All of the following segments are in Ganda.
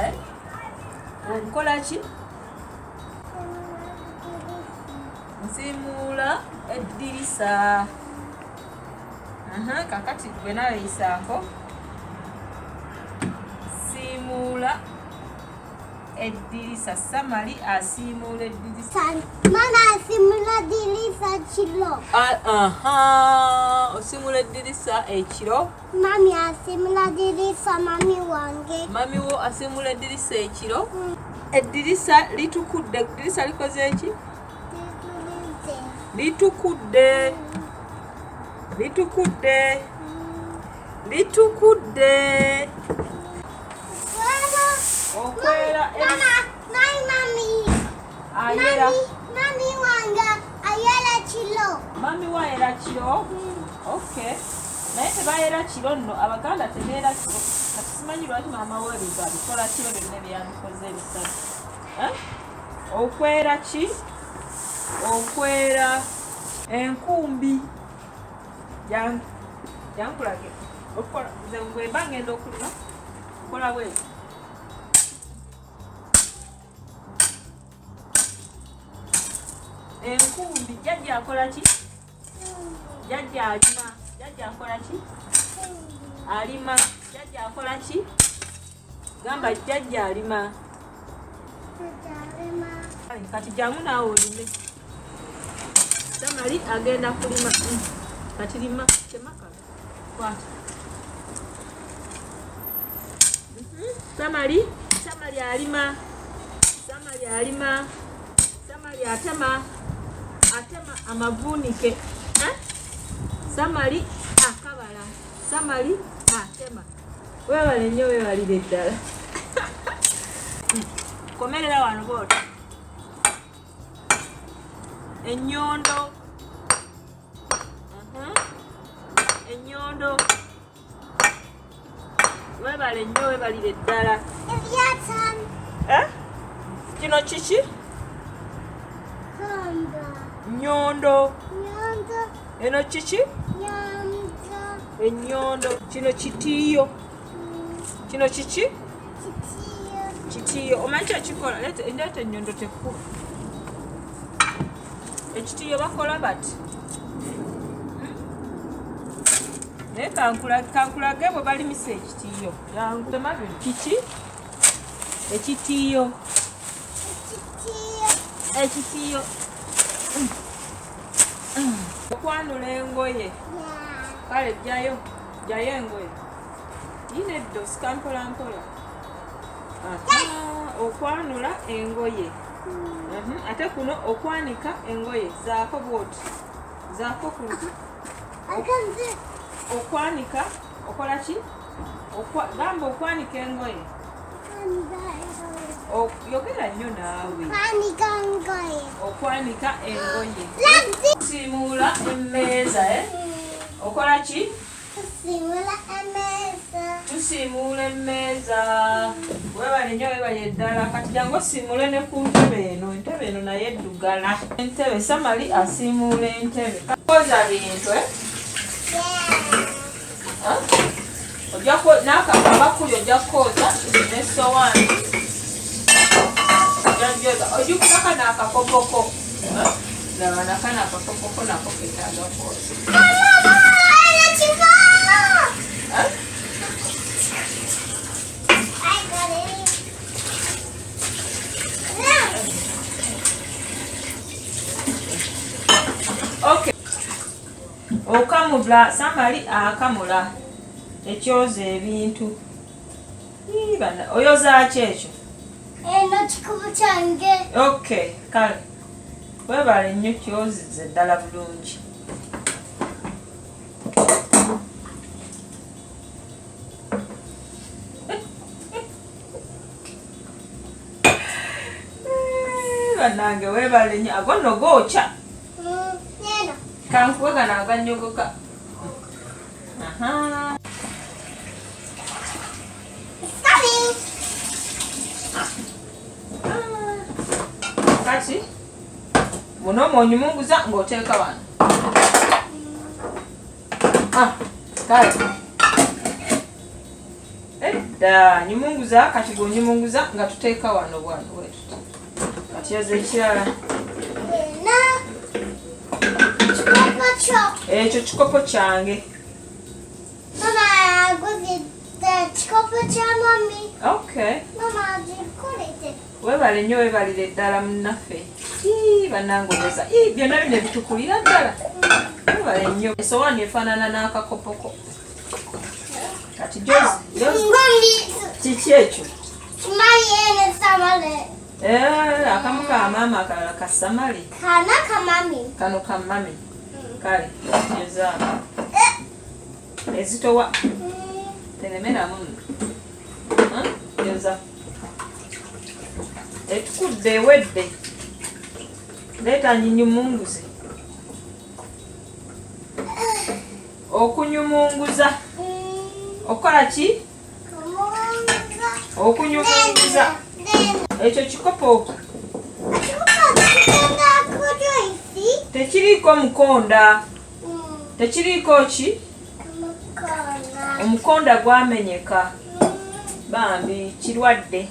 eh? Nkola ki? Nsiimuula eddirisa. Kakati gwe nawe yisaako. Siimuula eddirisa. Samali asiimuula eddirisa. Mama asiimuula eddirisa kiro. Aha, osiimuula eddirisa ekiro. Mami asiimuula eddirisa mami wange. Mami wo asiimuula eddirisa ekiro. Eddirisa litukudde. Eddirisa likoze ki? Litukudde. Litukudde. Litukudde. Okwera. Ayera. Mami wange ayera kiro. Mami wo ayera kiro? Okay. Naye tebayera kiro nno, Abaganda tebeera kiro. Kati simanyi lwaki maama wo ebintu abikola kiro byonna byabikoze ebisatu. Okwera ki? Okwera enkumbi. Jankulage. Okukola nze bwe mba ngenda okulima nkola bweti. Enkumbi jjajja akola ki? Jjajja alima. Jjajja akola ki? Alima. Jjajja akola ki? Gamba jjajja alima. Kati jangu naawe olime. Samali agenda kulima. Kati lima. Tema kano. Kwata. Samali, Samali alima. Samali alima. Samali atema. Atema amavuunike. Samali akabala. Samali atema. Weebale nnyo, weebalire ddala. Komerera wano bw'oti. Ennyondo. Ennyondo. Weebale nnyo, weebalire ddala. Kino kiki? Nnyondo. Eno kiki? Ennyondo. Kino kitiiyo. Kino kiki? Kitiiyo. Omanyi kyekikola? Leeta ennyondo tekkuba. Ekitiiyo bakola bati. Naye kankulage bwe balimisa ekitiiyo. Tema bino. Kiki? Ekitiiyo. Ekitiiyo. Okwanula engoye. Kale jjayo. Jjayo engoye. Yina edda osika mpola mpola. Okwanula engoye. Ate kuno okwanika engoye. Zaako bw'oti. Zaako kuno. Okwanika okola ki? Gamba okwanika engoye. Yogera nnyo naawe. Okwanika engoye. Tusiimuula emmeeza. Okola ki? Tusiimuula emmeeza. Weebale nnyo, weebale ddala. Kati jangu osiimuule ne ku ntebe eno. Entebe eno naye eddugala. Entebe, Samali asiimuula entebe. Kwoza bintu, n'akabakuli ojja kukooza n'essowaani. Ojjukira kano akakopoko. Laba na kano akakopoko nako ketaaga kwoza. Okay. Okamula, Samali akamula ekyoza ebintu. Oyoza ki ekyo? Eno kikubo kyange. Okay, kale. Weebale nnyo, kyozize ddala bulungi. Bannange weebale nnyo. Ago nno gookya. Kankuwe gano aganyogoka. Kati muno mwonyumunguza ng'oteeka wano. Kale. Edda nyumunguza kati gweonyumunguza nga tuteeka wano bwano wetuti. Kati yoza ekirala. Ekyo kikopo kyange. Mama aguzidde ekikopo kya mami. Okay. Mama agikolete. Webale nnyo webalire ddala munnaffe. Bannange oyoza. Byonna bino ebitukulira ddala. Webale nnyo. Esowaani efaanana n'akakopoko. Kati kiki ekyo? Akamu ka maama akalala ka Samali. Kana ka mami. Kano ka mami. Kale yozaako. Ezitowa. Teremeramu nno. Yoza. Etukudde ewedde. Leeta nyinyumunguze. Okunyumunguza. Okukola ki? Okunyumunguza. Ekyo kikopo. Tekiriiko mukonda. Tekiriiko ki? Omukonda gwamenyeka. Bambi kirwadde.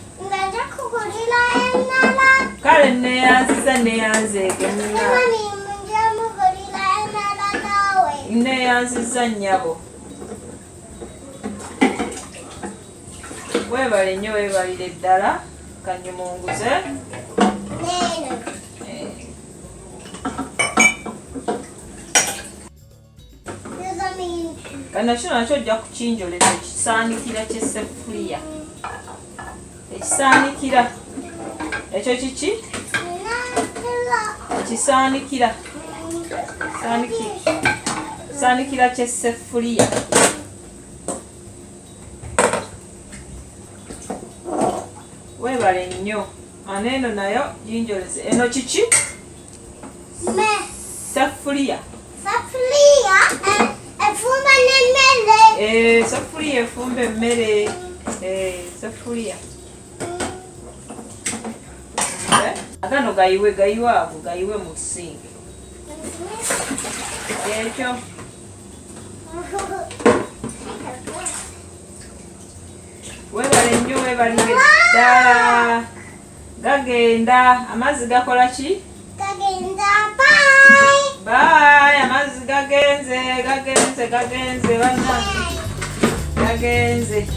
Kale neeyanziza neeyanzeege munnange. Neeyanziza nnyabo. Weebale nnyo weebalire ddala kanyumunguze. Kano kino nakyo ojja kukinjoleza ekisaanikira ky'esseffuliya. Ekisaanikira. Ekyo kiki? Ekisaanikira. Kisaanikira ky'esseffuliya. Weebale nnyo. Ano eno nayo ginjoleze. Eno kiki? Seffuliya. Seffuliya efumba n'emmere. Seffuliya efumba emmere. Seffuliya. Agano gayiwe gayiwe ago gayiwe mu sink. Ekyo. Weebale nnyo weebalire ddala. Gagenda amazzi gakola ki? Gagenda bye. Bye amazzi gagenze gagenze gagenze bannange gagenze.